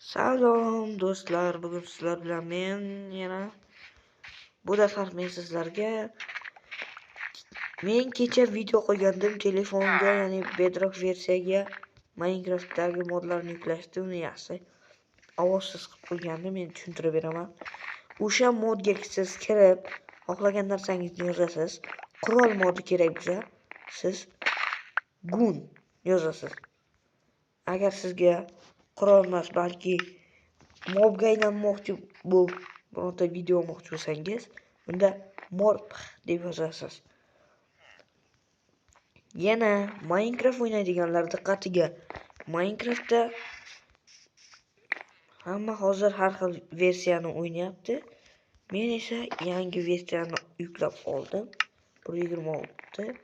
Salom do'stlar, bugun sizlar bilan men yana bu safar men sizlarga men kecha video qo'ygandim telefonga, ya'ni Bedrock versiyaga Minecraftdagi modlarni yuklashdi, uni yaxshi ovozsiz qilib qo'ygandim, men tushuntirib beraman. O'sha modga siz kirib, xohlagan narsangizni yozasiz. Qurol modi kerak bo'lsa, siz gun yozasiz. Agar sizga qurol emas, balki mobga aylanmoqchi bo'lib birorta video olmoqchi bo'lsangiz, unda morph deb yozasiz. Yana Minecraft o'ynaydiganlar diqqatiga, Minecraftda hamma hozir har xil versiyani o'ynayapti. Men esa yangi versiyani yuklab oldim. 1.26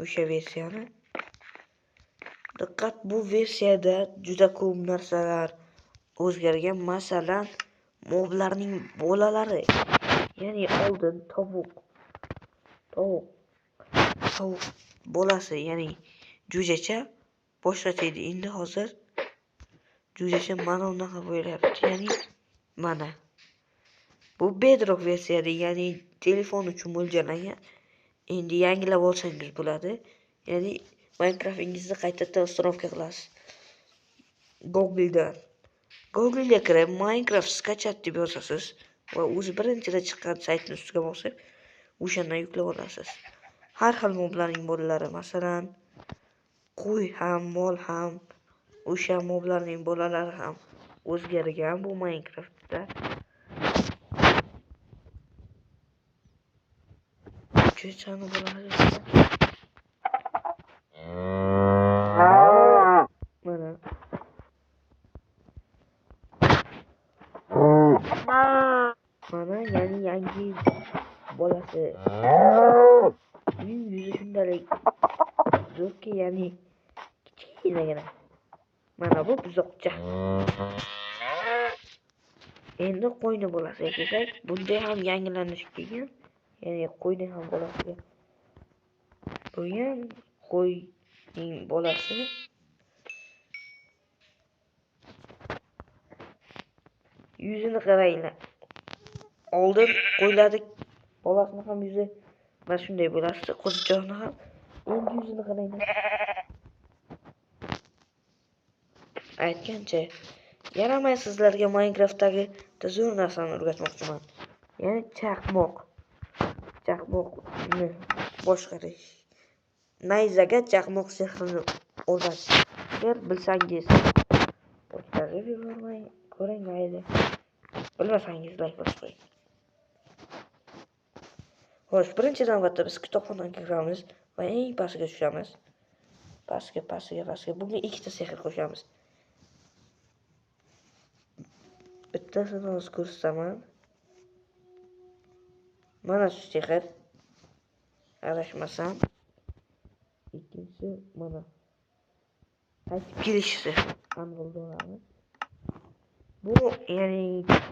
o'sha versiyani. Diqqat, bu versiyada juda ko'p narsalar o'zgargan. Masalan, moblarning bolalari, ya'ni oldin tovuq bolasi, ya'ni jo'jacha boshqacha edi. Endi hozir jo'jacha mana unaqa bo'lyapti, ya'ni mana bu Bedrock versiyada, ya'ni telefon uchun mo'ljallangan. Endi yangilab olsangiz bo'ladi. Ya'ni Minecraftingizni qaytadan uстановка qilasiz. Google'dan. Google'ga kirib Minecraft skachat deb yozasiz va o'zi birinchida chiqqan saytni ustiga bosib, o'shandan yuklab olasiz. Har xil moblarning bolalari, masalan, qo'y ham, mol ham, o'sha moblarning bolalari ham o'zgargan bu Minecraftda. Cho'chani bolalari mana. Mana, ya'ni yangi bolasi. Uning yuzi shundalik zo'rki, ya'ni kichkinagina. Mana bu buzoqcha. Endi qo'yni bolasiga kelsak, bunda ham yangilanish kelgan. Ya'ni qo'yni ham bolasiga bo'lgan, qo'yning bolasi yuzini qaranglar. Oldin qo'ylarni bolasini ham yuzi mana shunday bo'ladi, qo'zichoqni ham. Endi yuzini qaranglar. Aytgancha, yana men sizlarga Minecraftdagi zo'r narsani o'rgatmoqchiman. Ya'ni chaqmoq. Chaqmoqni boshqarish. Nayzaga chaqmoq sehrini o'rnatish. Agar bilsangiz, o'tkazib yubormang, ko'ring mayli. Bilmasangiz like bosib qo'ying. Xo'sh, birinchi navbatda biz kitobxonaga kiramiz va eng pastga tushamiz. Pastga, pastga, pastga. Bunga ikkita sehr qo'shamiz. Bittasini hozir ko'rsataman. Mana shu sehr. Adashmasam. Ikkinchisi mana. Qaytib kelish sehri. Anvilda. Bu, ya'ni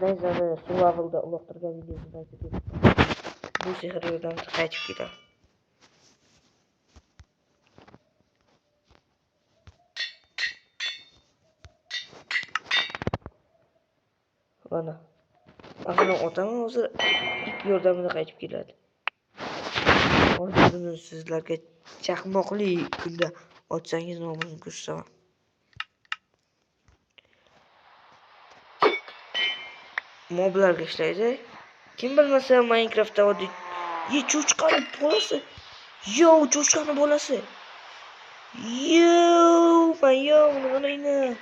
nayzani survivalda uloqtirganingizdan keyin bu sehr yordamida qaytib keladi. Mana. Masalan, otaman hozir ip yordamida qaytib keladi. Hozir buni sizlarga chaqmoqli kunda otsangiz nomini ko'rsataman. Moblarga ishlaydi. Kim bilmasa Minecraftda oddiy cho'chqani bolasi. Yo, cho'chqani bolasi. Yo, mayo, buni qaranglar.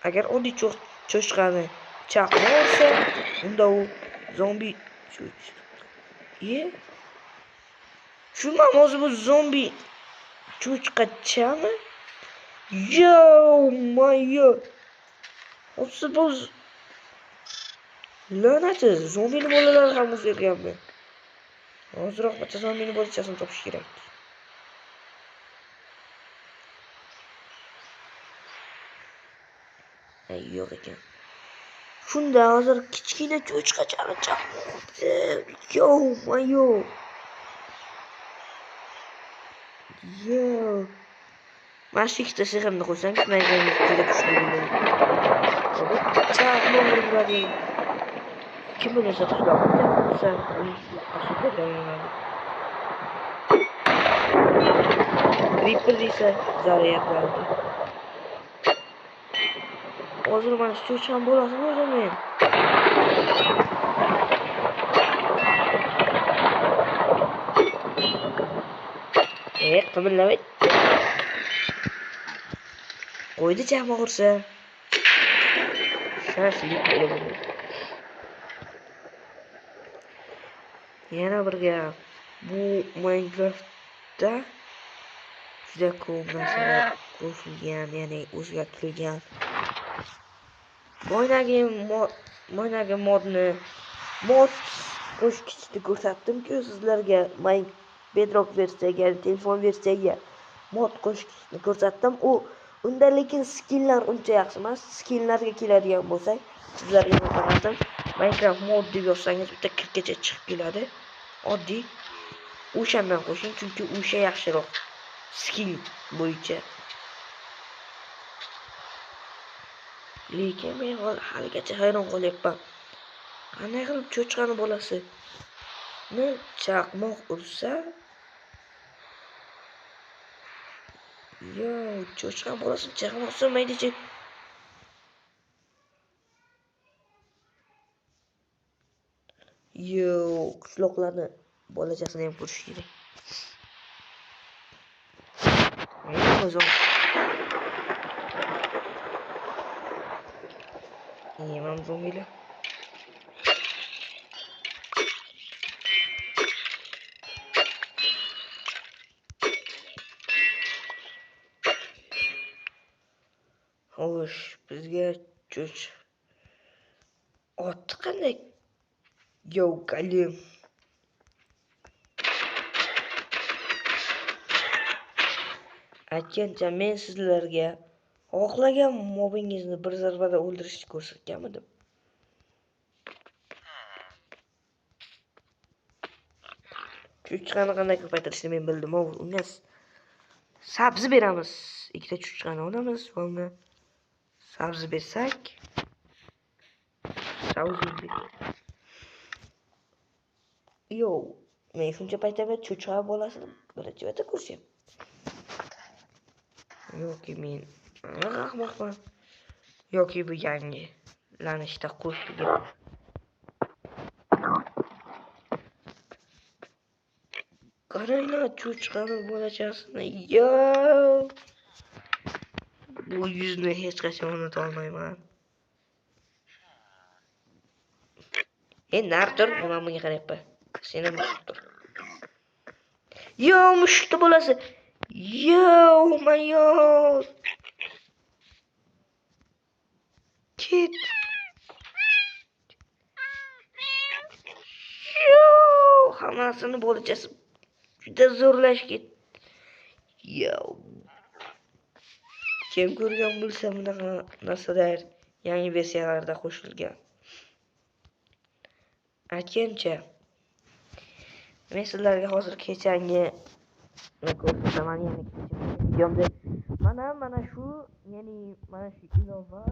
Agar oddiy cho'chqani chaqmoq ursa, unda u zombi cho'chqa. Tushunmam, hozir bu zombi cho'chqachami? Yo, mayo. Hozir bu la'nati, zombini bolalari ham o'zgarganmi? Hozirroq bitta zombini bolachasini topish kerak. Ay, yo'q ekan. Shunda hozir kichkina cho'chqachani chaqmoqdi. Yo, mayo. Yo. Mana shu ikkita sehrni qo'ysangiz, nayzangiz juda kuchli bo'ladi. Chaqmoq uradi. Kim bilsa qishloqda bo'lsa, uning. Creeper esa zaryadlandi. Hozir mana shu cho'chqani bolasini o'ldirmen. Qimirlamay. Qo'ydi chaqmoq ursa. Shashlik bo'ladi. Yana bir gap. Bu Minecraftda juda ko'p narsalar qo'shilgan, ya'ni o'zgartirilgan. Boynagi modni mod qo'shkichni ko'rsatdim-ku sizlarga. Bedrock versiyaga, telefon versiyaga mod qo'shkichni ko'rsatdim. U unda lekin skinlar uncha yaxshi emas. Skinlarga keladigan bo'lsak, sizlarga maslahatim, Minecraft mod deb yozsangiz bitta kirkacha chiqib keladi. Oddiy o'shandan qo'shing, chunki o'sha yaxshiroq skin bo'yicha. Lekin men haligacha hayron qolyapman. Qanday qilib cho'chqani bolasini chaqmoq ursa, yo, cho'chqa bolasini chaqmoq ursa maydacha. Yo, qishloqlarni bolachasini ham ko'rish kerak. Yemem zombiyle. Xo'sh, bizga cho'ch otni qanday? Yo, golem. Aytgancha men sizlarga xohlagan mobingizni bir zarbada o'ldirishni ko'rsatganmidim. Cho'chqani qanday ko'paytirishni men bildim. Unga sabzi beramiz. Ikkita cho'chqani olamiz va unga sabzi bersak, sabzi. Yo, men shuncha paytdan beri cho'chqa bolasini birinchi marta ko'rsam. Yoki men ahmoqman, yoki bu yangi lanishda qo'shilgan. Qaranglar cho'chqani bolachasini. Yo! Bu yuzni hech qachon unuta olmayman. Nari tur, men bunga qarayapman. Sen ham tur. Yo, mushukni bolasi. Yo, mayor. Ket. Yo, hammasini bolachasi juda zo'rlashib ketdi. Yo. Kim ko'rgan bo'lsa bunaqa narsalar yangi versiyalarda qo'shilgan. Aytgancha, men sizlarga hozir kechangi ko'rsataman, ya'ni videomda mana shu, ya'ni mana shu ilova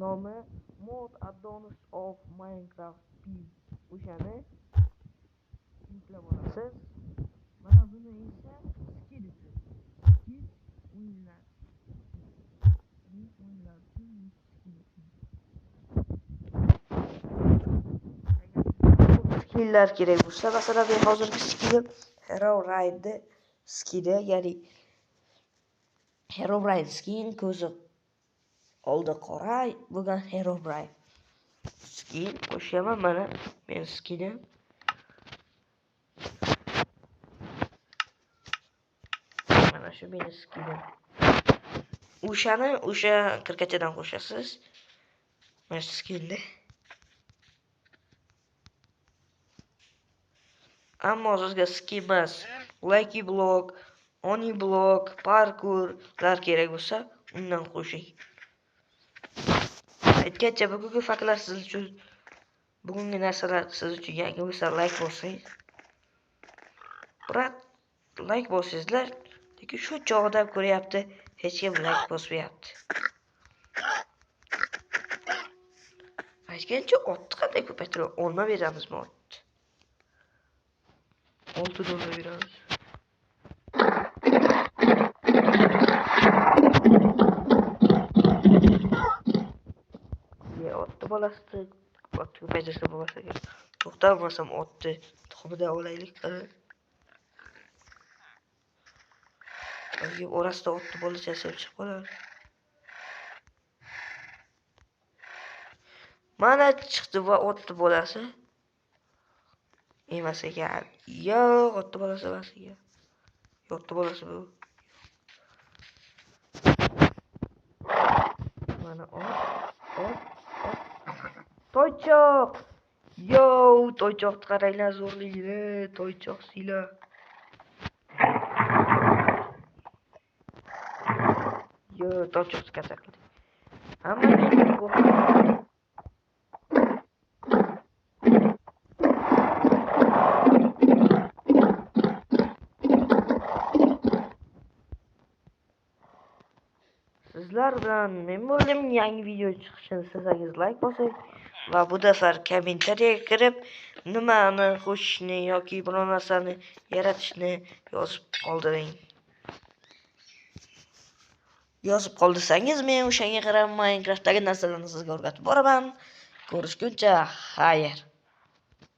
nomi Mod Addons of Minecraft P, o'shani yuklab olasiz. Mana buni esa skill uchun, skill o'yinlar, o'yinlar uchun skill uchun. Skilllar kerak bo'lsa, masalan, men hozirgi skillim Herobrine skili, ya'ni Herobrine skin, ko'zi oldi qora bo'lgan Herobrine skin qo'shaman. Mana men skinim. Mana shu meni skinim. O'shani o'sha kirkachadan qo'shasiz. Mana shu skinni. Ammo sizga skin emas, lucky block, oni block, parkurlar kerak bo'lsa, undan qo'shing. Aytgancha, bugungi faktlar siz uchun, bugungi narsalar siz uchun yangi bo'lsa, like bosing. Brat, like bosingizlar, Lekin shuncha odam ko'ryapti, hech kim like bosmayapti. Aytgancha otni qanday ko'paytirib olma beramizmi otni? 6 dona beramiz. Ya otni bolasi, ot ko'paytirsa bo'lmasa kerak. To'xtamasam otni tuxumidan olaylik qani. Balki orasida otni bolachasi ham chiqib qolar. Mana chiqdi va otni bolasi emas ekan. Yo'q, otni bolasi emas ekan. Otni bolasi bu. Mana ot, ot, ot. Toychoq. Yo, toychoqni qaranglar zo'rligini, toychoq sizlar. Yo, toychoqni katta qildik. Hamma sizlar bilan men bo'ldim. Yangi video chiqishini istasangiz like bosing va bu safar kommentariyaga kirib nimani qo'shishni yoki biror narsani yaratishni yozib qoldiring. Yozib qoldirsangiz men o'shanga qarab Minecraftdagi narsalarni sizga o'rgatib boraman. Ko'rishguncha xayr.